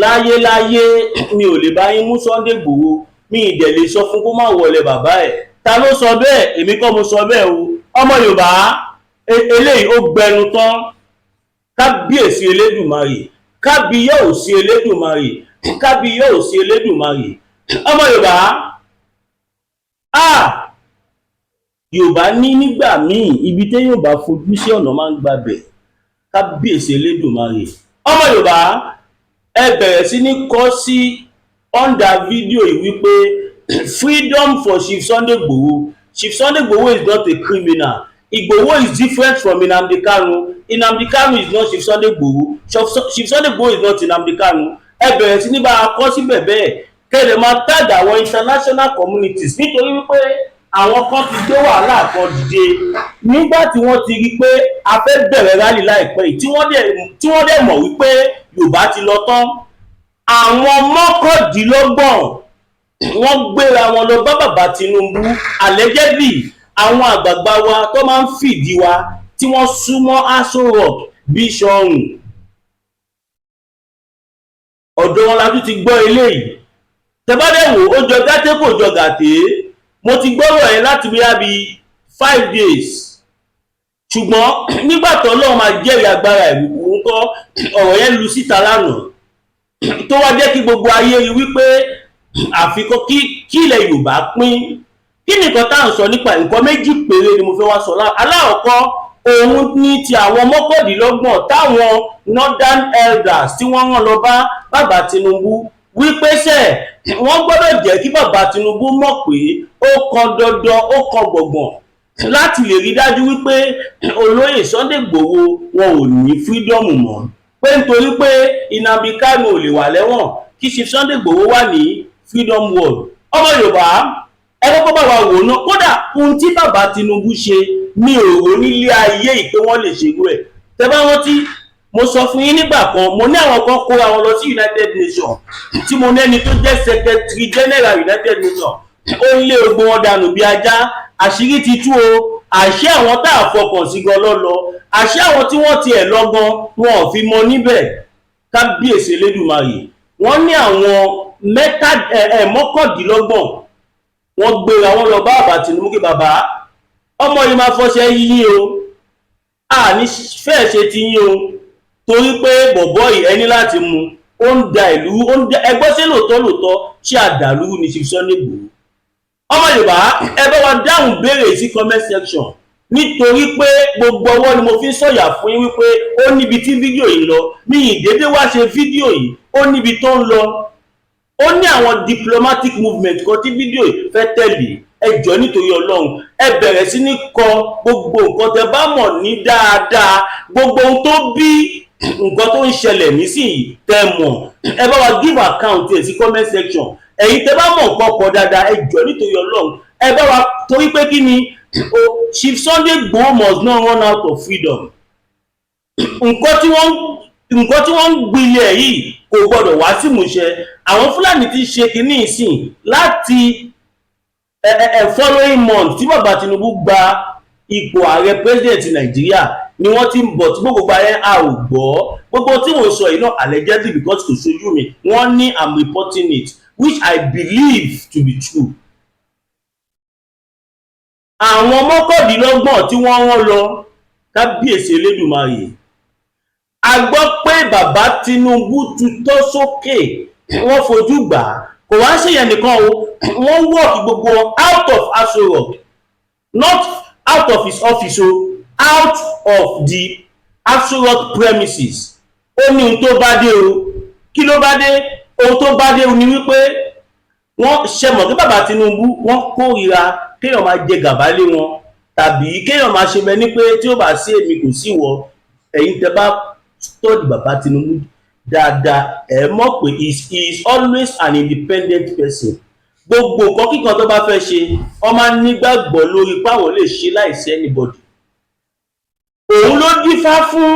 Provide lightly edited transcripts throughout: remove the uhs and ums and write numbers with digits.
Láyéláyé, mi ò lè bá yín mú Sunday Igboho, mi ì dẹ̀ lè sọ fún kó má wọlé bàbá ẹ̀. Ta ló sọ bẹ́ẹ̀? Èmi kọ́ mo sọ bẹ́ẹ̀ o. Ọmọ Yorùbá, eléyìí ó gbẹnu tán. Kábíyèsí Elédùmarè, kábíyèsí Elédùmarè, kábíyèsí Elédùmarè. Ọmọ Yorùbá, ah, Yorùbá ní nígbà míì, ibi téèyàn bá fojú sí, ọ̀nà máa ń gbabẹ̀. Kábíyèsí Elédùmarè. Ọmọ Yorùbá, ẹ bẹ̀rẹ̀ sí ní kọ sí under fídíò yìí wípé freedom for Chief Sunday Igboho. Chief Sunday Igboho is not a criminal. Igboho is different from Nnamdi Kanu. Nnamdi Kanu is not Chief Sunday Igboho. Chief Sunday Igboho is not Nnamdi Kanu. Ẹ bẹ̀rẹ̀ sí ní bá a kọ síbẹ̀ bẹ́ẹ̀, kẹ́lẹ̀ máa tag àwọn international communities, nítorí wípé àwọn kan ti gbé wàhálà kan dìde nígbà tí wọ́n ti rí i pé a fẹ́ bẹ̀rẹ̀ rally láìpẹ́ yìí, tí wọ́n dẹ̀ mọ̀ wípé Yorùbá ti lọ tán. Àwọn 29, wọ́n gbéra wọn lọ bá bàbá Tinubu. Allegedly, àwọn àgbààgbà wa tó máa ń fìdí wa, tí wọ́n súnmọ́ Aso Rock bí sọrùn, ọ̀dọ̀ wọn la tún ti gbọ́ eléyìí. Tẹ́bádẹ́ wò ó, jọ gàtẹ́, kò jọ gàtẹ́. Mo ti gbọ́rọ̀ yẹn láti bí i 5 days, ṣùgbọ́n nígbà tó Ọlọ́run máa jẹ́rìí agbára ẹ̀rù ńkọ́, ọ̀rọ̀ yẹn lu síta lánàá, tó wá jẹ́ kí gbogbo ayé rí wípé àfikún kí ilẹ̀ Yorùbá pín. Kí nìkan tá à ń sọ nípa nǹkan méjì péré ni mo fẹ́ wá sọ. Alákọ̀ọ́kọ́, òun ní ti àwọn 29 táwọn northern elders tí wọ́n rán lọ bá bàbá Tinubu, wípé sẹ́ wọ́n gbọ́dọ̀ jẹ́ kí bàbá Tinubu mọ̀ pé ó kan dandan, ó kan gbọ̀ngbọ̀n láti lè rí dájú wípé olóyè Sunday Igboho, wọn ò ní freedom mọ́, pé nítorí pé Nnamdi Kanu ò lè wà lẹ́wọ̀n, kí Chief Sunday Igboho wà ní freedom world. Ọmọ Yorùbá, ẹ kọ́kọ́ bá wa wò ná. Kódà, ohun tí bàbá Tinubu ṣe, mi ò rò nílé ayé yìí pé wọ́n lè ṣerú ẹ̀. Tẹ́ bá rántí, mo sọ fún yín nígbà kan, mo ní àwọn kan kóra wọn lọ sí United Nations, tí mo ní ẹni tó jẹ́ Secretary General United Nations, ó ń lé ogbó wọn dànù bí ajá. Àṣírí ti tú o. Àṣé àwọn tá a fọkàn sí gan lọ́lọ́, àṣé àwọn tí wọ́n tiẹ̀ lọ gan, wọn ò fi mọ níbẹ̀. Kábíyèsí Elédùmarè. Wọ́n ní àwọn mẹ́ta ẹ̀ 29, wọ́n gbéra wọn lọ bá bàbá Tinubu kí bàbá ọmọ yìí máa fọṣẹ yíyí o, a ní fẹ́ẹ̀ ṣe ti yín o, torí pé bọ̀bọ́ yìí, ẹni láti mú ó ń da ìlú, ó ń da ẹgbọ́n. Ṣé lóòótọ́ lóòótọ́, ṣé àdàlú ni Chief Sunday Igboho? Ọmọ Yorùbá, ẹ bá wa dáhùn béèrè sí comment section, nítorí pé gbogbo ọwọ́ ni mo fi ń sọ̀yà fún yín wípé ó níbi tí fídíò yìí lọ. Mi ì dédé wá ṣe fídíò yìí. Ó níbi tó ń lọ. Ó ní àwọn diplomatic movement kan tí fídíò yìí fẹ́ tẹ̀lé. Ẹ jọ̀ọ́, nítorí Ọlọ́run, ẹ bẹ̀rẹ̀ sí ní kọ gbogbo nǹkan tẹ bá mọ̀ ní dáadáa, gbogbo ohun tó bí nǹkan tó ń ṣẹlẹ̀ nísìnyí tẹ mọ̀, ẹ bá wa give account ẹ̀ sí comment section. Ẹ̀yin tẹ bá mọ̀ nǹkan kọ dáadáa, ẹ jọ̀ọ́, nítorí Ọlọ́run, ẹ bá wa, torí pé kí ni o, Chief Sunday Igboho must not run out of freedom. Nǹkan tí wọ́n ń gbilẹ̀ yìí kò gbọ́dọ̀ wá sí ìmúṣẹ. Àwọn Fúlàní ti ṣe kínní ìsìn láti ẹ following month tí bàbá Tinubu gba ipò ààrẹ, president Nàìjíríà, ni wọ́n ti ń bọ̀, tí gbogbo ayé a ò gbọ́. Gbogbo tí mo sọ yìí náà, allegedly, because kò ṣojú mi, wọ́n ní I'm reporting it, which I believe to be true. Àwọn 29 tí wọ́n rán lọ, kábíyèsí Elédùmarè, a gbọ́ pé bàbá Tinubu tutọ́ sókè, wọ́n fojú gbà á. Kò wá ṣèyẹn nìkan o, wọ́n walk gbogbo wọn out of Aso Rock, not out of his office o, out of the Aso Rock premises. Ó ní ohun tó bá dé o. Kí ló bá dé? Ohun tó bá dé o ni wípé wọ́n ṣe mọ̀ pé bàbá Tinubu, wọ́n kórìíra kéèyàn máa jẹ gàba lé wọn, tàbí kéèyàn máa ṣe bẹ ní pé tí ó bá sí èmi, kò sí wọ. Ẹ̀yin tẹ́ bá study bàbá Tinubu dáadáa, ẹ mọ̀ pé he is always an independent person. Gbogbo nǹkan kíkan tó bá fẹ́ ṣe, wọ́n máa ń nígbàgbọ́ lórí páwọn lè ṣe láìsí anybody. Òun ló dífá fún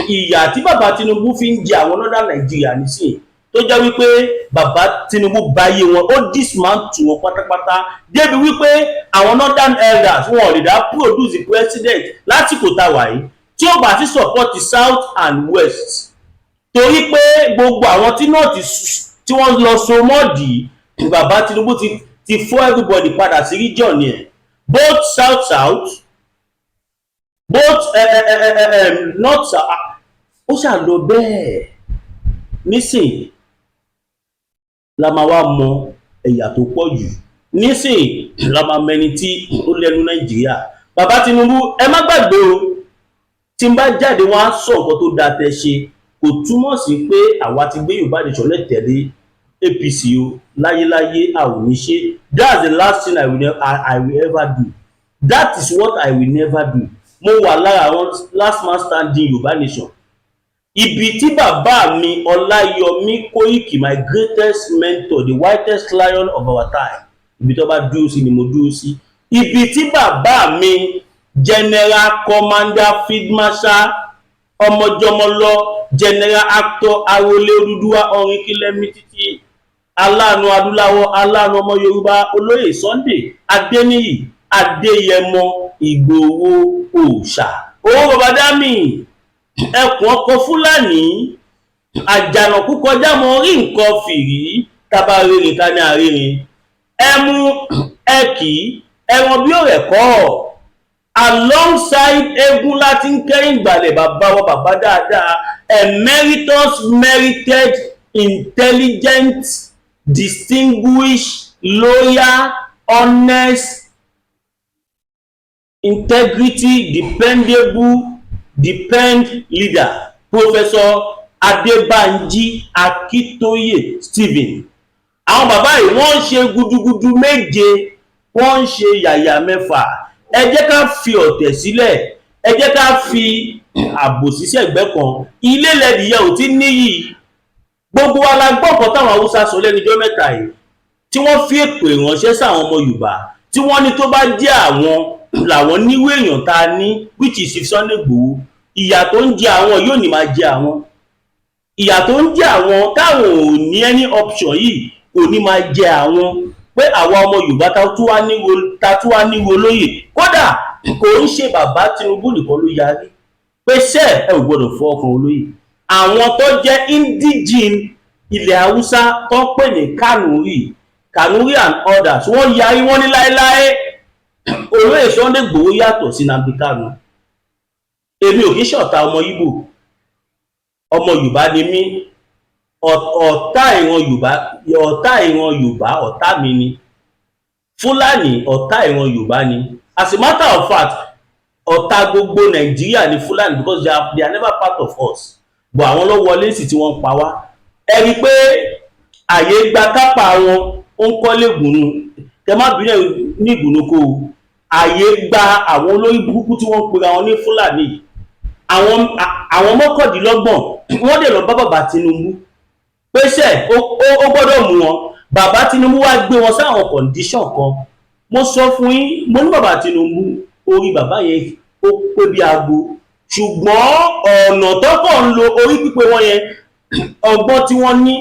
ìyà tí bàbá Tinubu fi ń jẹ àwọn northern Nigeria nísìnyí, tó jẹ́ wípé bàbá Tinubu báyé wọn, ó dismantle wọn pátápátá, débi wípé àwọn northern elders, wọn ò lè dá produce president lásìkò tá a wà yìí tí ó bá sí support south and west. Torí pé gbogbo àwọn tí North tí wọ́n lọ so mọ́ọ̀dì bàbá Tinubu ti fọ́ everybody padà sí region yẹn, both south south, both north south. Ó ṣà lọ bẹ́ẹ̀. Nísìn la máa wá mọ ẹ̀yà tó pọ̀ jù, nísìn la máa mẹni tí ó lẹ́nu Nàìjíríà. Bàbá Tinubu, ẹ má gbàgbé o, tí n bá jáde wọn á sọ nǹkan tó dáa tẹ́ ṣe, kò túmọ̀ sí pé àwa ti gbé Yorùbá Nation lẹ́tẹ̀lé APC o. Láyéláyé, a ò ní ṣe. That's the last thing I will ever do. That is what I will never do. Mo wà lára àwọn last man standing Yorùbá Nation. Ibi tí bàbá mi Ọláyọmí Kóìkì, my greatest mentor, the whitest lion of our time, ibi tó bá dúró sí ni mo dúró sí. Ibi tí bàbá mi, General Commander Field Marshal Ọmọjọmọlọ, General Actor Arólé Odùduwà ọrin kílẹ̀mí títí, aláàánú adúláwọ̀, aláàánú ọmọ Yorùbá, Olóyè Sunday Adéníyì Adéyẹmọ Ìgbòho Òòṣà, owó baba dami, ẹkùn ọkọ Fúlàní, àjànàkú kọjá mọ rí nǹkan fìrí, tábà rìnrìn ká ní àrírin ẹmu ẹkì ẹran bí òrẹ kọ́ alongside eégún láti ń kẹ́yìn gbàlẹ̀. Bàbá wa, bàbá dáadáa, emeritus, merited, intelligent, distinguished, loyal, honest, integrity, dependable, depend leader, Professor Adébánjí Akíntóyè Stephen. Àwọn bàbá yìí, wọ́n ń ṣe gudugudu méje, wọ́n ń ṣe yàyà mẹ́fà. Ẹ jẹ́ ká fi ọ̀tẹ̀ sílẹ̀, ẹ jẹ́ ká fi àbòsí sẹ́gbẹ́ kan. Ilé lẹ́dìyẹ ò tí níyì. Gbogbo wa la gbọ́ nǹkan táwọn Haúsá sọ lẹ́nujọ́ mẹ́ta yìí, tí wọ́n fi èpè ránṣẹ́ sáwọn ọmọ Yorùbá, tí wọ́n ní tó bá jẹ́ àwọn làwọn níwé èèyàn tá a ní, which is Sunday Igboho, ìyà tó ń jẹ àwọn yóò ní máa jẹ àwọn, ìyà tó ń jẹ àwọn táwọn ò ní any option yìí kò ní máa jẹ àwọn, pé àwa ọmọ Yorùbá ta tún wá níwo lóyè. Kódà kò ń ṣe bàbá Tinubu nìkan ló yarí pé ṣé ẹ ò gbọdọ̀ fọ ọkàn olóyè. Àwọn tó jẹ́ indigene ilẹ̀ Haúsá tó ń pè ní Kanuri, Kanuri and others, wọ́n yarí, wọ́n ní láéláé, olóyè Sunday Igboho yàtọ̀ sí Nnamdi Kanu. Èmi ò kí ṣọ̀tá ọmọ Ìgbò, ọmọ Yorùbá ni mí. Ọ̀tá ìran Yorùbá, ọ̀tá ìran Yorùbá, ọ̀tá mi ni. Fúlàní, ọ̀tá ìran Yorùbá ni. As a matter of fact, ọ̀tá gbogbo Nàìjíríà ni Fúlàní, because they are never part of us, but àwọn ló wọlé sí tí wọ́n ń pa wá. Ẹ rí i pé àyè gba kápá wọn, ó ń kọ́lé gùnú, kẹ má bínú ní ìgùnnú kó o. Àyè gba àwọn olórí burúkú tí wọ́n ń pera wọn ní Fúlàní, àwọn 29, wọ́n dẹ̀ lọ bá bàbá Tinubu pé ṣe ó gbọ́dọ̀ mú wọn. Bàbá Tinubu wá gbé wọn sáwọn condition kan. Mo sọ fún yín, mo ní bàbá Tinubu, orí bàbá yẹn ó pé bí aago, ṣùgbọ́n ọ̀nà tó kàn ń lo orí pípé wọn yẹn, ọgbọ́n tí wọ́n ní,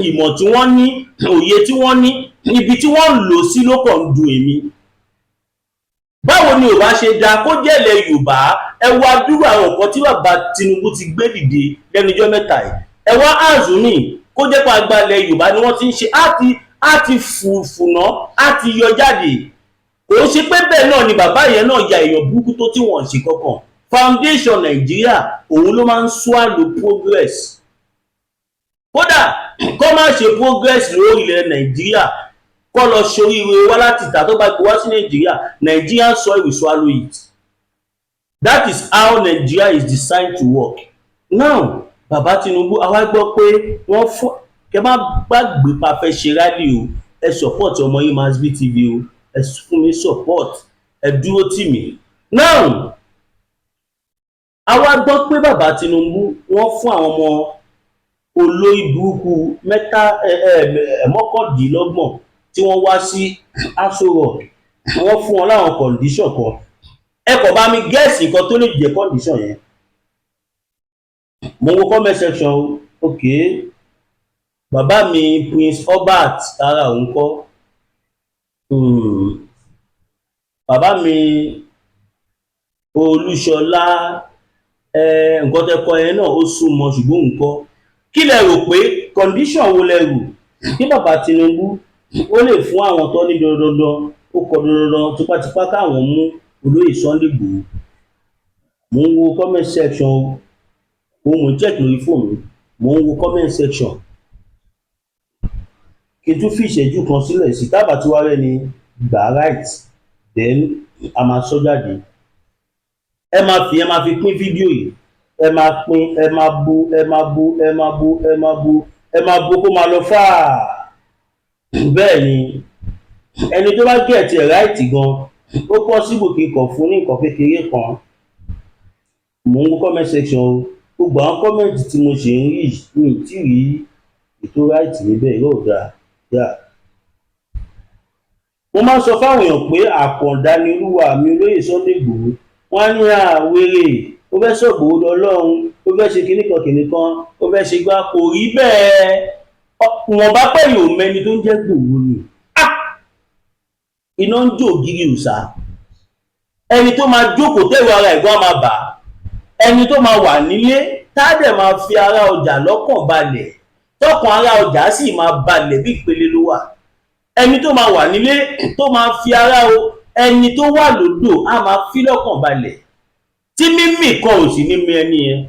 ìmọ̀ tí wọ́n ní, òye tí wọ́n ní, ibi tí wọ́n ń lò sí ló kàn ń dùn èmi. Báwo ni ò bá ṣe dáa kó jẹ́ ilẹ̀ Yorùbá? Ẹ wá dúró àwọn nǹkan tí bàbá Tinubu ti gbé dìde lẹ́nu ijọ́ mẹ́ta yìí. Ẹ wá azumi kó jẹ́ pé agbalẹ̀ Yorùbá ni wọ́n ti ń ṣe, á ti fùfùnà, á ti yọ jáde. Kò ń ṣe pé bẹ́ẹ̀ náà ni bàbá yẹn náà ya èèyàn burúkú tó tí wọ́n ṣe kankan. Foundation Nàìjíríà, òun ló máa ń swallow progress. Kódà kó má ṣe progress lórí ilẹ̀ Nàìjíríà, kó lọ ṣoríire wá láti ìta, tó bá gbé wá sí Nàìjíríà, Nigerian soil will swallow it. That is how Nigeria is designed to work now. Bàbá Tinubu, àwa gbọ́ pé wọ́n fún kẹ má gbàgbé pa fẹ́ ṣe rally o. Ẹ support ọmọ yín Masbi TV o, ẹ fún mi support, ẹ dúró tì mí. Now, àwa gbọ́ pé bàbá Tinubu, wọ́n fún àwọn ọmọ olórí burúkú mẹ́ta ẹ ẹ 29 tí wọ́n wá sí Aso Rock, wọ́n fún wọn láwọn condition kan. Ẹ kò bá mi guess nǹkan tó lè jẹ́ condition yẹn. Mo wo comment section o. Ok, bàbá mi Prince Albert, ara òun kọ́. Bàbá mi Olúṣọlá, nǹkan tẹ́ kọ yẹn náà ó súnmọ́, ṣùgbọ́n òun kọ́. Kí lẹ rò pé, condition wo lẹ rò kí bàbá Tinubu ó lè fún àwọn tó ní dandandan, ó kọ dandandan tipátipá káwọn mú olóyè Sunday Igboho? Mò ń wo comment section o, mò ń check lórí fóònù mi, mò ń wo comment section. Kí n tún fi ìṣẹ́jú kan sílẹ̀ sí tábà tí wàá rẹ́ni gbà, right, then a máa sọ jáde. Ẹ máa fi pín fídíò yìí, ẹ máa pín, ẹ máa bu, ẹ máa bu, ẹ máa bu, ẹ máa bu, ẹ máa bu, kó máa lọ fáà. Bẹ́ẹ̀ ni, ẹni tó bá get ẹ̀ right gan, ó possible kí n kàn fún ní nǹkan kékeré kan. Mò ń wo comment section o. Gbogbo àwọn comment tí mo ṣe ń rí, mi ì tí rí ètò right níbẹ̀ yóò dáa yá. Mo máa ń sọ fáwọn èèyàn pé àkàndá ni olúwa mi olóyè Sunday Igboho. Wọ́n á ní àwèrè, ó fẹ́ sọ̀gbòho lọ́lọ́run, ó fẹ́ ṣe kinní kan kinní kan, ó fẹ́ ṣe gbá. Kò rí bẹ́ẹ̀. Wọ́n bá pẹ̀yìn ò mẹ́ni tó ń jẹ́ Ìgbòho ni. Iná ń jó ògiri òòṣà. Ẹni tó máa jókòó tẹ̀rù ara ẹ̀gbọ́n á máa bà á, ẹni tó máa wà nílé tá a dẹ̀ máa fi ara ọjà lọ́kàn balẹ̀, tọkàn ara ọjà sì máa balẹ̀ bí ìpele ló wà. Ẹni tó máa wà nílé tó máa fi ara o, ẹni tó wà lódò á máa fi lọ́kàn balẹ̀, tí mímì kan ò sì ní mi ẹni yẹn.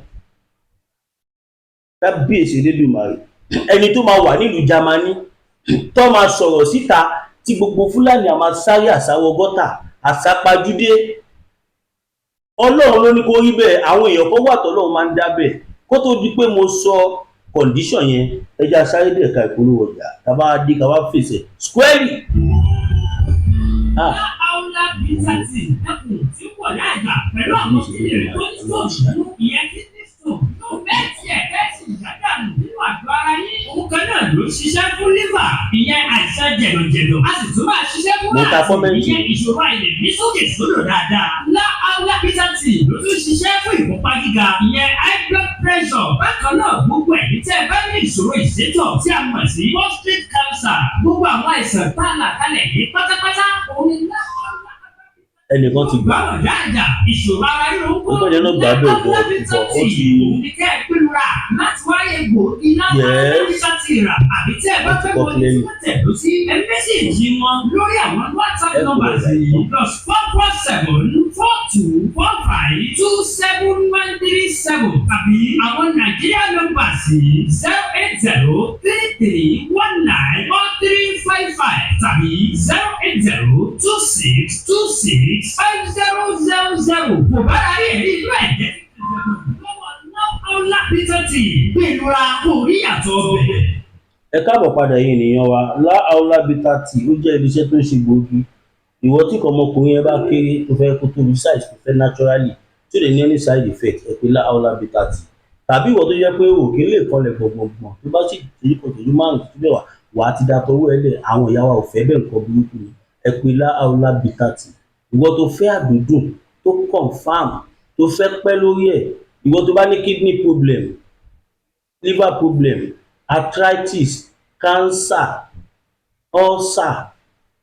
Kábíyèsí Elédùmarè! Ẹni tó máa wà nílùú Jámánì tó máa sọ̀rọ̀ síta tí gbogbo Fúlàní a máa sáré àsáwọ gọ́tà àsápajúdé, Ọlọ́run ló ní kó rí bẹ́ẹ̀. Àwọn èèyàn kan wà tọ́lọ́run máa ń dá bẹ́ẹ̀. Kó tó di pé mo sọ condition yẹn, ẹ jẹ́ a sáré dé ẹ̀ka ìpolówó ọjà. Tá a bá dé, ká wá fèsì squarely. Ah. Aula Bitter Tea ẹkùn tí wọ̀ láàgbà pẹ̀lú àwọn kíndìnrín tó ní stone nínú, ìyẹn kidney stone, yóò bẹ́ẹ̀ tiẹ̀ bẹ́ẹ̀ sì yádànù nínú àgọ́ ara yín. Òun kan náà ló ń ṣiṣẹ́ fún liver, ìyẹn àìsàn jẹ̀dọ̀jẹ̀dọ̀. A sì tún máa ṣiṣẹ́ fún Mo ta comment. ìyẹn ìṣòro àìlèmí sókè sódò dáadáa. La Aula Bitter Tea ló tún ṣiṣẹ́ fún ìfúnpá gíga, ìyẹn high blood pressure. Bákan náà, gbogbo ẹ̀yin tẹ́ ẹ bá ní ìṣòro ìsétọ̀ tí a mọ̀ sí prostate cancer, gbogbo àwọn àìsàn tá a là kalẹ̀ yìí pátápátá, òun ni La Aula Ẹnìkan ti gbà. gbọ́dọ̀ dáadáa. Ìṣòro ara ríro ń kó. Ó gbọ́dọ̀ náà gbà bẹ́ẹ̀ bọ̀ bọ̀ ó ti Òun ni kẹ́ ẹ pinnu rà láti wáyé gbòógì náà láti rà, àbí tẹ́ ẹ bá fẹ́ Ó mọ ti ní kọ́ tí wọ́n tẹ̀dó sí, ẹ message wọn lórí àwọn WhatsApp Ẹ kúrò numbers láyé. yìí: +447424527137, tàbí àwọn Nàìjíríà numbers yìí: 08033194355 tàbí 08026265000. Kò bára rí èrí inú ẹ̀jẹ̀ lọ́wọ́ Aula Bitter Tea, gbẹ̀lura kò rí yàtọ̀ ọbẹ̀. Ẹ káàbọ̀ padà yín ènìyàn wa. La Aula Bitter Tea, ó jẹ́ iléeṣẹ́ tó ń ṣe gbòógì. Ìwọ tí kò ọmọkùnrin yẹn bá kéré, tó fẹ́ kó tóbi size tó fẹ́ naturally, tí ò lè ní any side effect, ẹ pé La Aula Bitter Tea. Tàbí ìwọ tó jẹ́ pé òkè lè kanlẹ̀ gbọ̀ngbọ̀ngbọ̀n, tó bá sì torí kan tòjú 5 tó bẹ̀ wá, wà á ti da tọwọ́ ẹ lẹ̀. Àwọn ìyá wa ò fẹ́ bẹ́ẹ̀, nǹkan burúkú ni. Ẹ pé La Aula Bitter Tea. Ìwọ tó fẹ́ àdúdùn tó confam, tó fẹ́ pẹ́ lórí ẹ̀, ìwọ tó bá ní kidney problem, liver problem, arthritis, cancer, ulcer,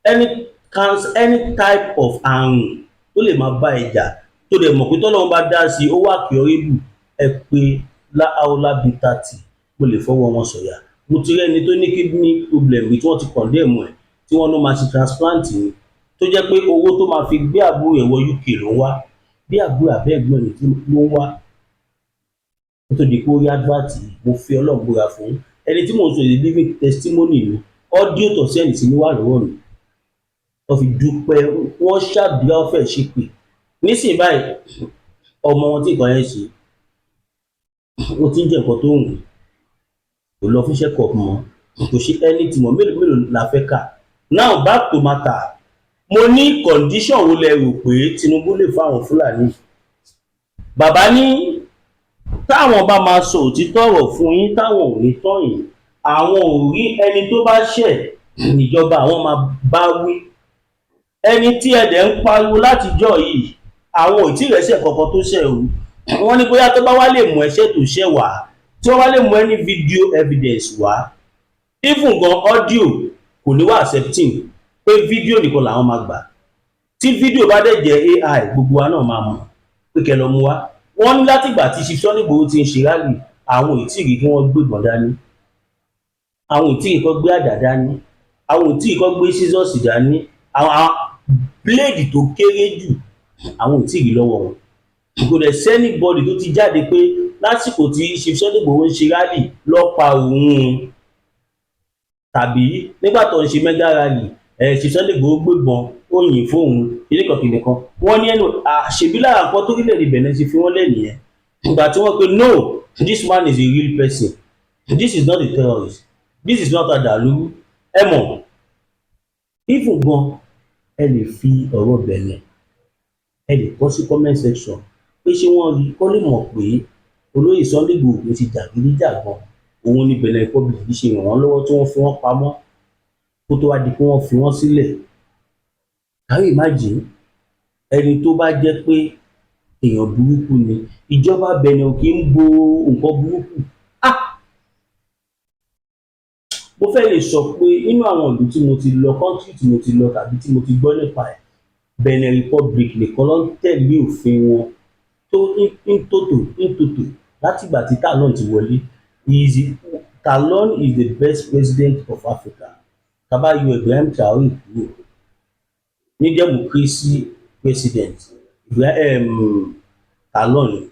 any cancer, any type of àrùn tó lè máa bá ẹ jà, tó lè mọ̀ pé tọ́lọ́run bá dá sí i, ó wà curable, ẹ pé La Aula Bitter Tea. Mo lè fọwọ́ wọn sọ̀yà, mo ti rí ẹni tó ní kidney problem tí wọ́n ti condemn ẹ̀, tí wọ́n ló máa ṣe transplant ni, tó jẹ́ pé owó tó máa fi gbé àbúrò ẹ̀ wọ UK ló ń wá, bí àbúrò àbẹ́ ẹ̀gbọ́n ẹ̀ ló ń wá, kó tó di pé ó rí advert yìí. Mo fi Ọlọ́run búra fún ẹni tí mò ń sọ yìí, living testimony ni. Audio tó send sí mi wà lọ́wọ́ mi. Wọ́n fi dúpẹ́, wọ́n ṣàdúrà, ó fẹ́ ṣépè. Nísìnyí báyìí, ọmọ wọn tí nǹkan yẹn ṣe, ó ti ń jẹ nǹkan tó wù, kò lọ fún check up mọ́, kò ṣe anything mọ́. Mélòó mélòó la fẹ́ kà? Now, back to matter. Mo ní condition wo lẹ rò pé Tinubu lè fáwọn Fúlàní? Bàbá ní táwọn bá máa sọ òtítọ́ ọ̀rọ̀ fún yín, táwọn ò ní tọ́ yín, àwọn ò rí ẹni tó bá ṣẹ̀ níjọba àwọn máa bá wí. Ẹni tí ẹ dẹ̀ ń pariwo látijọ́ yìí, àwọn ò tí ì rẹ́ṣẹ̀ kankan tó ṣẹ̀ o. Wọ́n ní bóyá tó bá wá lè mú ẹ̀ṣẹ̀ tó ṣẹ̀ wá, tí wọ́n bá lè mú any video evidence wá, even gan audio kò ní wá accepting, pé fídíò nìkan làwọn máa gbà. Tí fídíò bá dẹ̀ jẹ́ AI, gbogbo wa náà máa mọ̀ pé kẹ́ lọ mú wá. Wọ́n ní látìgbà tí Chief Sunday Igboho ti ń ṣe rally. Àwọn ò tí ì rí kí wọ́n gbébọn dání, àwọn ò tí ì rí kí wọ́n gbé àdá dání, àwọn ò tí ì rí kí wọ́n gbé scissors dání, àwọn blade tó kéré jù, àwọn ò tí ì rí lọ́wọ́ wọn. Kò dẹ̀ sí anybody tó ti jáde pé lásìkò tí Chief Sunday Igboho ń ṣe rally ló pa òun, tàbí nígbà tó ń ṣe mega rally ẹ̀, Chief Sunday Igboho gbébọn, ó yìn fóun kìnìkan kìnìkan. Wọ́n ní ẹnu àṣebí lára nǹkan tó orílẹ̀-èdè Benin ṣe fi wọ́n lẹ̀ nìyẹn. Ìgbà tí wọ́n pe, "No, this man is a real person. This is not a terrorist. This is not adàlúrú." Ẹ mọ̀, even gan, ẹ lè fi ọ̀rọ̀ Benin, ẹ lè kọ sí comment section pé ṣé wọ́n rí kọ́ lè mọ̀ pé olóyè Sunday Igboho kò ṣe jàgídíjàgan. Òun ni Benin Republic ṣe ràn wọ́n lọ́wọ́ tí wọ́n fi wọ́n pamọ́ kó tó wá di pé wọ́n fi wọ́n sílẹ̀. Can you imagine? Ẹni tó bá jẹ́ pé èèyàn burúkú ni, ìjọba Benin ò kí ń bo nǹkan burúkú. Ah, mo fẹ́ lè sọ pé nínú àwọn ìlú tí mo ti lọ, country tí mo ti lọ tàbí tí mo ti gbọ́ nípa ẹ̀, Benin Republic nìkan ló ń tẹ̀lé òfin wọn tó ń tòtò ń tòtò látìgbà tí Talon ti wọlé. Talon is the best president of Africa. Tá bá yọ Ibrahim Traore kúrò ní democracy president, Ibrahim Talon.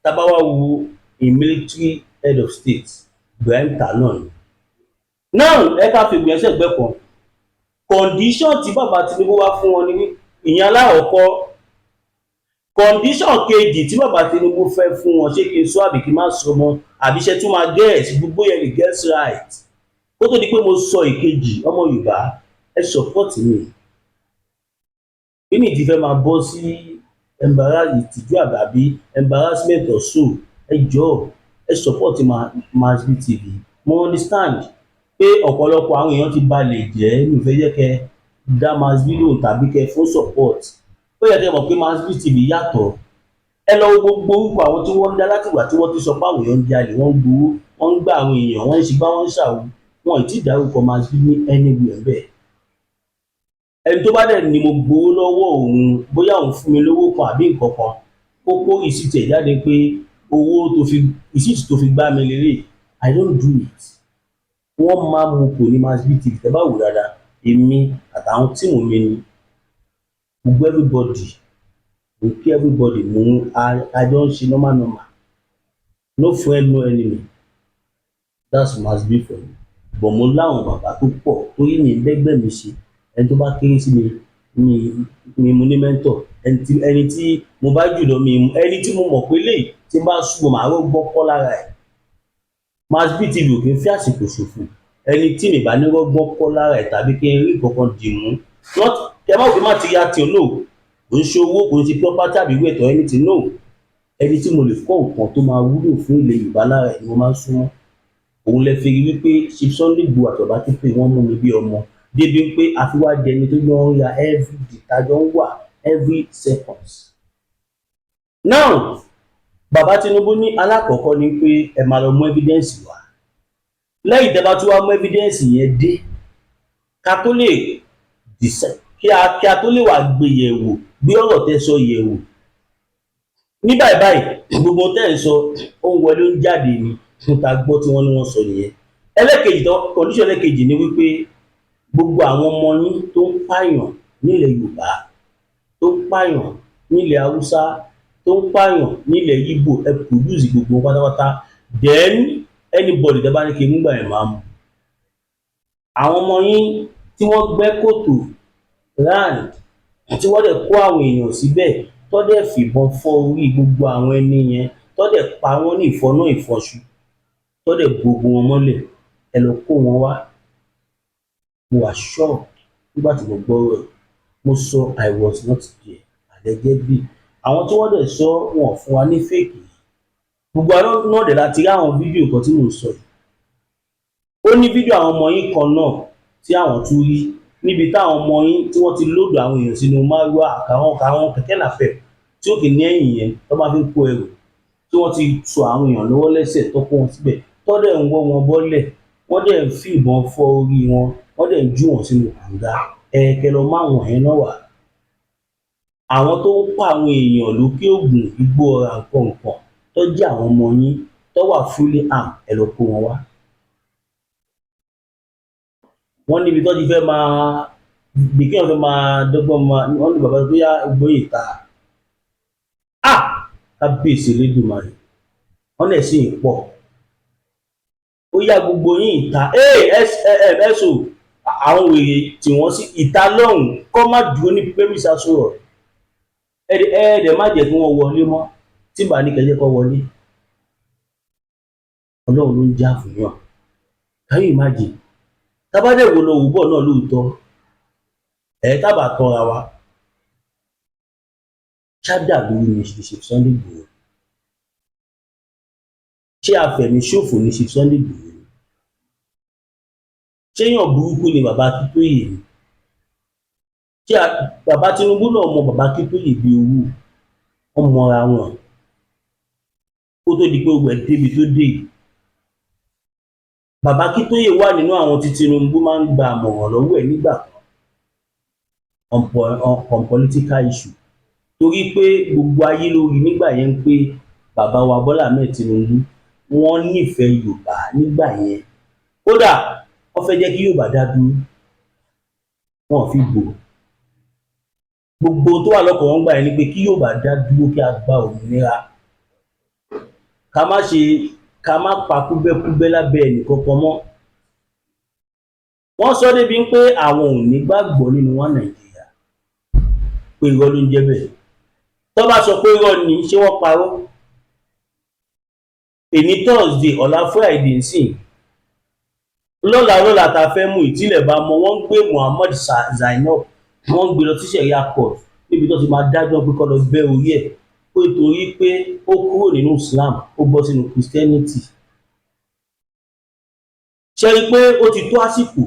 Tá bá wá wo a military head of state, Ibrahim Talon. Now, ẹ ká fi ìgbìyànjú ẹgbẹ́ kan. Condition tí bàbá Tinubu wá fún wọn ní ìyẹn aláwọ̀kọ́. Condition kejì tí bàbá Tinubu fẹ́ fún wọn, ṣé kí n sọ àbí kí n má sọ mọ́, àbí ṣe tún máa guess? Gbogbo yẹn lè guess right. Kó tó di pé mo sọ ìkejì, ọmọ Yorùbá, ẹ support mi. Kí ni ìdí fẹ́ máa bọ́ sí embarrass, ìtìjú àbí embarrassment or so? Ẹ jọ̀ọ́, ẹ support Masbi TV. Mo understand pé ọ̀pọ̀lọpọ̀ àwọn èèyàn ti balẹ̀ jẹ́. Mi ò fẹ́ jẹ́ kẹ́ dá Masbi lóhùn tàbí kẹ́ fún support. Ó yẹ kẹ́ mọ̀ pé Masbi TV yàtọ̀. Ẹ lọ wo gbogbo orúkọ àwọn tí wọ́n ń dá látìgbà tí wọ́n ti sọ pé àwọn èèyàn ń jalè, wọ́n ń gbowó, wọ́n ń gbà àwọn èèyàn, wọ́n ń ṣe gbá, wọ́n ń ṣàwo. Wọn ì tí ì dárúkọ Masbi ní anywhere bẹ́ẹ̀. Ẹni tó bá dẹ̀ ní mo gbowó lọ́wọ́ òun, bóyá òun fún mi lówó kan àbí nǹkan kan, kó kó receipt ẹ̀ jáde pé owó tó fi, receipt tó fi gbá mi lélẹ̀. I don't do it. Wọ́n máa mú kò ní Masbi TV. Tẹ́ bá wò dáadáa, èmi àtàwọn team mi ni gbogbo everybody, mo kí everybody, mo àjọ ń ṣe normal normal. No friend, no enemy. That's Masbi for you. But mo láwọn bàbá tó pọ̀ torí mi lẹ́gbẹ́ mi ṣe. Ẹni tó bá kéré sí mi mi, mo ní mentor. Ẹni tí mo bá jù lọ mi, ẹni tí mo mọ̀ pé lè tí n bá súnmọ́, màá rọ́gbọ́n kọ́ lára ẹ̀. Masbi TV ò kí ń fi àsìkò ṣòfò. Ẹni tí mi bá ní rọ́gbọ́n kọ́ lára ẹ̀ tàbí kí n rí nǹkan kan dì mú, not kẹ má wò pé material thing, no, kò ń ṣe owó, kò ń ṣe property àbí weight or anything, no. Ẹni tí mo lè kọ́ nǹkan tó máa wúlò fún ilẹ̀ Yorùbá lára ẹ̀ ni mo máa ń súnmọ́. Òun lẹ fi rí wípé Chief Sunday Igboho àti Bàbá Akintoye, wọ́n mú mi bí ọmọ débi pé àfiwájẹ ẹni tó jọ ń ya every day, tájọ ń wà every second. Now, bàbá Tinubu ní alákọ̀ọ́kọ́ ni pé ẹ máa lọ mú evidence wá. Lẹ́yìn tẹ́ bá tún wá mú evidence yẹn dé, ká tó lè kí a tó lè wà gbé yẹ̀wò, gbé ọ̀rọ̀ tẹ́ sọ yẹ̀wò. Ní báyìí báyìí, gbogbo tẹ́ ẹ̀ ń sọ, ó ń wọlé, ó ń jáde ni. Fún ta gbọ́ tí wọ́n ní wọ́n sọ nìyẹn. Ẹlẹ́kejì tó, condition ẹlẹ́kejì ni wípé gbogbo àwọn ọmọ yín tó ń pààyàn nílẹ̀ Yorùbá, tó ń pààyàn nílẹ̀ Haúsá, tó ń pààyàn nílẹ̀ Íbò, ẹ produce gbogbo wọn pátápátá. Then anybody tẹ́ bá ní kí n mú gbà yẹn, máa mú. Àwọn ọmọ yín tí wọ́n gbẹ́ kòtò round, tí wọ́n dẹ̀ kó àwọn èèyàn síbẹ̀, tó dẹ̀ fìbọn fọ́ orí gbogbo àwọn ẹni yẹn, tó dẹ̀ pa wọ́n ní ìfọ́nà ìfọ́ṣù, tó dẹ̀ bo gbogbo wọn mọ́lẹ̀, ẹ lọ kó wọn wá. Mo wà shocked nígbà tí mo gbọ́ ọ̀rọ̀ yìí. Mo sọ, I was not there, allegedly. Àwọn tí wọ́n dẹ̀ sọ, wọn ò fún wa ní fake yìí. Gbogbo wa náà dẹ̀ láti rí àwọn fídíò kan tí mò ń sọ yìí. Ó ní fídíò àwọn ọmọ yín kan náà tí àwọn tún rí níbi táwọn ọmọ yín tí wọ́n ti load àwọn èèyàn sínú márúwá àkàwọn kẹ̀kẹ́ napep tí ó kì í ní ẹ̀yìn yẹn tó máa fi ń kó ẹrù, tí wọ́n ti so àwọn èèyàn lọ́wọ́ lẹ́sẹ̀, tó kó wọn síbẹ̀, tó dẹ̀ ń wọ́ wọn bọ́lẹ̀, wọ́n dẹ̀ ń fi ìbọn fọ́ orí wọn, wọ́n dẹ̀ ń jù wọ́n sínú kànga. Ẹ̀ẹ̀kẹ́ lọ máwọn yẹn náà wà. Àwọn tó ń pa àwọn èèyàn lókè Ògùn, Igbó Ọrà, nǹkan nǹkan tó jẹ́ àwọn ọmọ yín. Tó wà fully armed, ẹ lọ kó wọn wá. Wọ́n níbi tó ti fẹ́ máa bí kí wọ́n fẹ́ máa dọ́gbọ́n máa. Wọ́n ní bàbá tó yá gbóyè ta. Ah, kábíyèsí Elédùmarè! Wọ́n lẹ̀ sí ìpọ̀. Ó yá, gbogbo yín ìta so àwọn wèrè tí wọ́n sí ìta lọ́hùn kọ́ má dúró ní premise Aso Rock. Ẹ̀ẹ́dẹ̀ má jẹ́ kí wọ́n wọlé mọ́. Tí bá ní kẹjẹ́ kọ́ wọlé, Ọlọ́run ló ń jà fún yàn. Can you imagine? Tábàdẹ̀ wo lọ wò bọ̀ náà lóòótọ́ ẹ̀ tábà tọ́ra wa ṣáda lórí ní Chief Sunday Igboho. Ṣé afẹ̀míṣòfò ní Chief Sunday Igboho ni? Ṣéyàn burúkú ni bàbá Akíntóyè ni? Ṣé bàbá Tinubu náà mọ bàbá Akíntóyè bí owó? Wọn mọra wọn kó tó di pé owó ẹ̀ débi tó dé yìí. Bàbá Akíntóyè wà nínú àwọn tí Tinubu máa ń gba àmọ̀ràn lọ́wọ́ ẹ̀ nígbà kan on political issue, torí pé gbogbo ayé ló rí nígbà yẹn pé bàbá wa Bọ́lá Ahmed Tinubu, wọ́n nífẹ̀ẹ́ Yorùbá nígbà yẹn. Kódà wọ́n fẹ́ jẹ́ kí Yorùbá dá dúró, wọn ò fi bò. Gbogbo tó wà lọ́kàn wọn gbà yẹn ni pé kí Yorùbá dá dúró, kí a gba òmìnira, ká má ṣe, ká má pa kúbẹ́kúbẹ́ lábẹ́ ẹnìkankan mọ́. Wọ́n sọ débi pé àwọn ò ní gbàgbọ́ nínú wọn Nàìjíríà, pé irọ́ ló ń jẹ́ bẹ́ẹ̀. Tó bá sọ pé irọ́ ni, ṣé wọ́n parọ́? Èní Thursday, ọ̀la Friday nsìn, lọ́la lọ́la tá a fẹ́ mú ìtìlẹ̀ bá mọ. Wọ́n ń gbé Muhammad Zainab, wọ́n ń gbé lọ sí Sharia court níbi tó ti máa dájọ́ pé kó lọ bẹ́ orí ẹ̀, pé torí pé ó kúrò nínú Islam, ó bọ́ sínú Christianity. Ṣe rí i pé ó ti tó àsìkò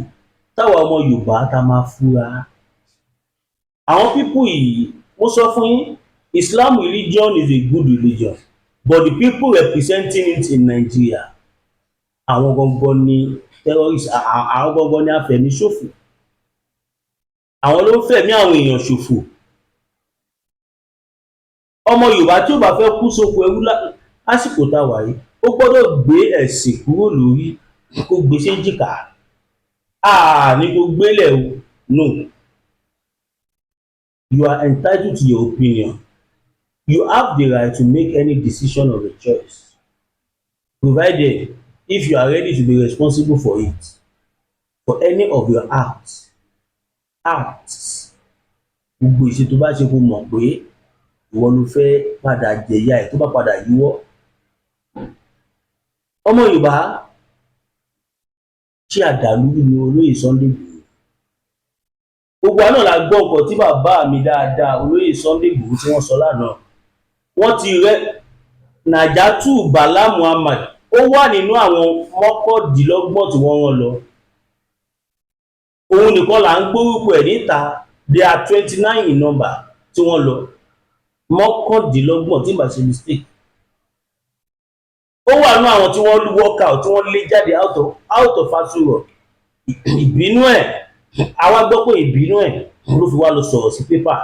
táwa ọmọ Yorùbá tá máa fura? Àwọn people yìí, mo sọ fún yín, Islam religion is a good religion, but the people representing it in Nigeria, àwọn gangan ni terrorists, àwọn gangan ni afẹ̀míṣòfò, àwọn ló ń fẹ̀mí àwọn èèyàn ṣòfò. Ọmọ Yorùbá tí ò bá fẹ́ kú sóko ẹrú lásìkò tá a wà yìí, ó gbọ́dọ̀ gbé ẹ̀sìn kúrò lórí, kó gbé séjìká. Àà ní kó gbélẹ̀ o. No, you are entitled to your opinion. You have the right to make any decision of your choice, provided if you are ready to be responsible for it, for any of your acts. Gbogbo ìṣe tó bá ṣe, kó mọ̀ pé ìwọ ló fẹ́ padà jẹ̀yà ẹ̀ tó bá padà yíwọ́. Ọmọ Yorùbá, ṣé àdàlúrú ni olóyè Sunday Igboho? Gbogbo wa náà la gbọ́ nǹkan tí bàbá mi dáadáa, olóyè Sunday Igboho, tí wọ́n sọ lánàá. Wọ́n ti rẹ́ Najatu Bala Muhammad. Ó wà nínú àwọn 29 tí wọ́n rán lọ. Òun nìkan là ń gbórúkọ ẹ̀ níta. They are 29 in number tí wọ́n lọ, 29, tí n bá ṣe mistake. Ó wà nínú àwọn tí wọ́n work out, tí wọ́n lé jáde out of Aso Rock. Ìbínú ẹ̀, àwa gbọ́ pé ìbínú ẹ̀ ló fi wá lọ sọ̀rọ̀ sí pépà,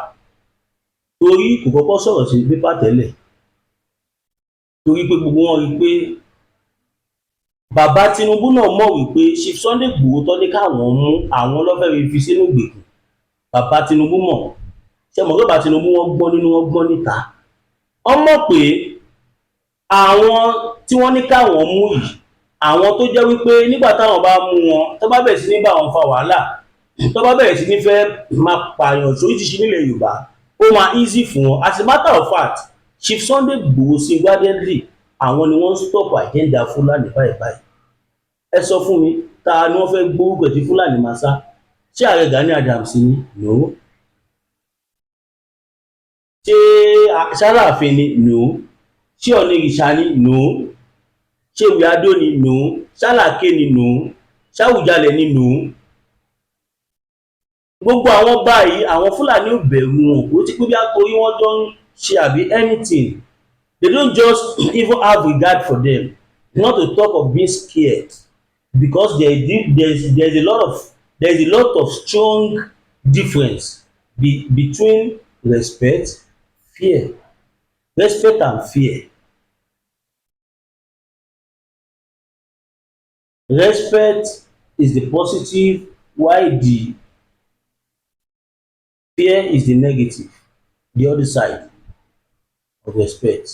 torí kò kọ́kọ́ sọ̀rọ̀ sí pépà tẹ́lẹ̀, torí pé gbogbo wọn rí i pé bàbá Tinubu náà mọ̀ wípé Chief Sunday Igboho tó ní káwọn mú àwọn lọ́fẹ̀ẹ́ fi sínú ìgbèkùn. Bàbá Tinubu mọ̀. Ṣe mọ̀ pé bàbá Tinubu, wọ́n gbọ́n nínú, wọ́n gbọ́n níta. Wọ́n mọ̀ pé àwọn tí wọ́n ní káwọn mú yìí, àwọn tó jẹ́ wípé nígbà táwọn bá mú wọn, tó bá bẹ̀rẹ̀ sí ní bá wọn fa wàhálà, tó bá bẹ̀rẹ̀ sí ní fẹ́ máa pààyàn sóríṣiríṣi nílẹ̀ Yorùbá, ó máa easy fún wọn. As a matter of fact, Chief Sunday Igboho single-handedly, àwọn ni wọ́n ń stop agenda Fúlàní báyìí báyìí. Ẹ sọ fún mi, ta ni wọ́n fẹ́ gbórúkọ tí Fúlàní máa sá? Ṣé ààrẹ Gani Adams ni? No. Ṣé Aláàfin ni? No. Ṣé Ọ̀nìrìṣà ni? No. Ṣé Wíadó ni? No. Ṣáláké ni? No. Ṣáwùjalẹ̀ ni? No. Gbogbo àwọn báyìí, àwọn Fúlàní ò bẹ̀rù wọn. Kò tí pé bí a torí wọ́n jọ ń ṣe àbí anything. They don't just even have regard for them, not to talk of being scared, because there is a lot of strong difference between respect, fear, respect and fear. Respect is the positive, while the fear is the negative, the other side of respect.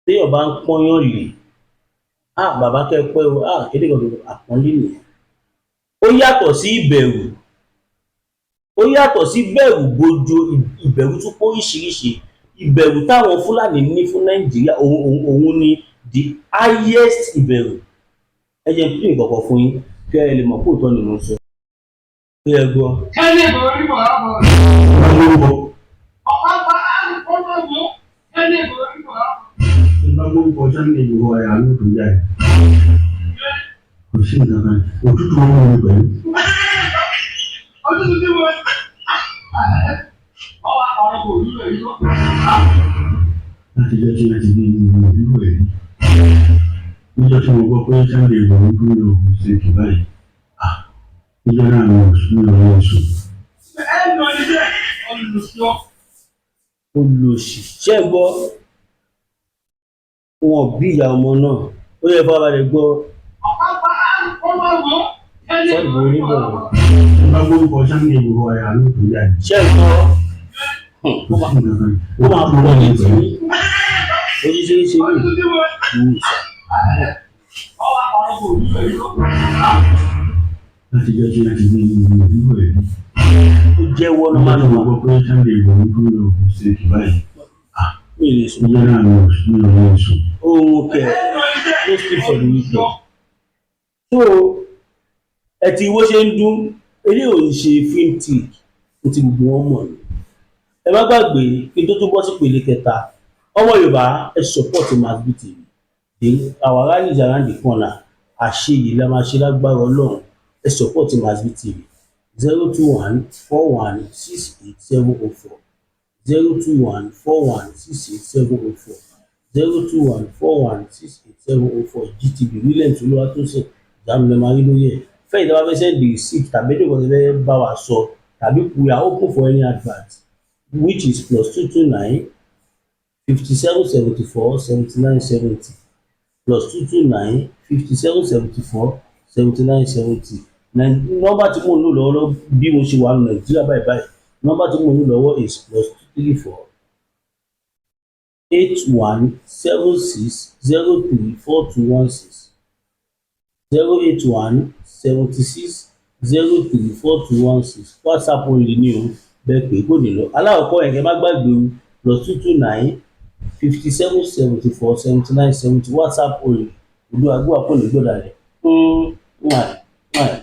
Téèyàn bá ń pọ́nyàn lé, "Ah, bàbá, kẹ́ ẹ pẹ́ o, ah, kéde kan," àpọ́nlé nìyẹn. Ó yàtọ̀ sí ìbẹ̀rù, ó yàtọ̀ sí bẹ̀rù bojo. Ìbẹ̀rù tún pé oríṣiríṣi. Ìbẹ̀rù táwọn Fúlàní ní fún Nàìjíríà, òun ni the highest ìbẹ̀rù. Ẹ jẹ́ n pín ìkọ̀kọ̀ fún yín kí ẹ lè mọ̀ pé òótọ́ ni mò ń sọ. Kí ẹ gbọ́. Ẹni borí bọ̀ bọ̀. Lórúkọ. Ọ̀pá ọlọ́wọ́ ẹni borí bọ̀ bọ̀. Tí bá gbórúkọ Sunday Igboho, àyà mi ò tó jáde. Kò sí nǹkan kan, òtútù wọn mú mi pẹ̀lú. Ọdún tuntun wọ. Ọwọ́ àpárọ̀ kò rí rẹ̀ yọ. Láti jẹ́ tí wọ́n ti bí mi ò rírò ẹ̀ rí. Níjọ́ tí mo gbọ́ pé Sunday Igboho dúró ní Ogun State báyìí, ah, níjọ́ náà mi ò lè sùn. Ẹ lọ níbẹ̀ olùsọ. Olòṣì, ṣé ẹ gbọ́? Wọn bí ìyá ọmọ náà, ó yẹ fọwọ́ gbọ́. Ọ̀pá ọlọ́wọ́ ẹni Sọ́ọ̀bù borí bọ̀ oníbọ̀wọ̀. Bọ̀. Tí bá gbórúkọ Sunday Igboho, àyà mi ò tó jáde. Ṣé ẹ gbọ́? Kò sí nǹkan kan, Ó máa òtútù pọ̀ wọn mú mi létí pẹ̀lú. ojíṣẹ́ ṣe Ọdún ní tuntun wọ. ìwòsàn. Ọwọ́ àpárọ̀ kò rí rẹ̀ yọ. Láti jẹ́ tí wọ́n ti bí mi ò rírò ẹ̀ rí. Ó jẹ́wọ́ Níjọ́ normal tí mo normal. gbọ́ pé Sunday Igboho dúró ní Ogun State báyìí, ah, Mi ò lè sùn. Níjọ́ náà mi ò lè sùn. Oorun kẹ, no sleep for the wicked. So ẹ ti bó ṣe ń dún, eléyìí ò ń ṣe film trick ní ti gbogbo wọn mọ̀ ni. Ẹ má gbàgbé, kí n tó tún bọ́ sí ìpele kẹta, ọmọ Yorùbá, ẹ support Masbi TV. Our rally is around the corner. Àṣeyìí la máa ṣe lágbára Ọlọ́run. Ẹ support Masbi TV, 0214168704, 0214168704, 0214168704. GTB, Williams Olúwatósìn Ìjánu lè máa rí lórí ẹ̀. Fẹ́yìn tí a bá fẹ́ send receipt tàbí ẹni kan fẹ́ bá wa sọ tàbí we are open for any advert, which is +229 57 74 79 70, +229 57 74 79 70. Nọ́mbà tí mò ń lò lọ́wọ́lọ́wọ́ bí mo ṣe wà ní Nàìjíríà báyìí báyìí, nọ́mbà tí mò ń lò lọ́wọ́ is +234 81 76 03 42 16, 081 76 03 42 16. WhatsApp only ni o. Bẹ́ẹ̀ pé kò ní lọ. Alákọ̀ọ́kọ́ yẹn, kẹ́ má gbàgbé o, +229 57 74 79 70, WhatsApp only. Olúwa gbọ́ àpò ní gbọ́dọ̀ rẹ̀. Mwah, mwah, mwah.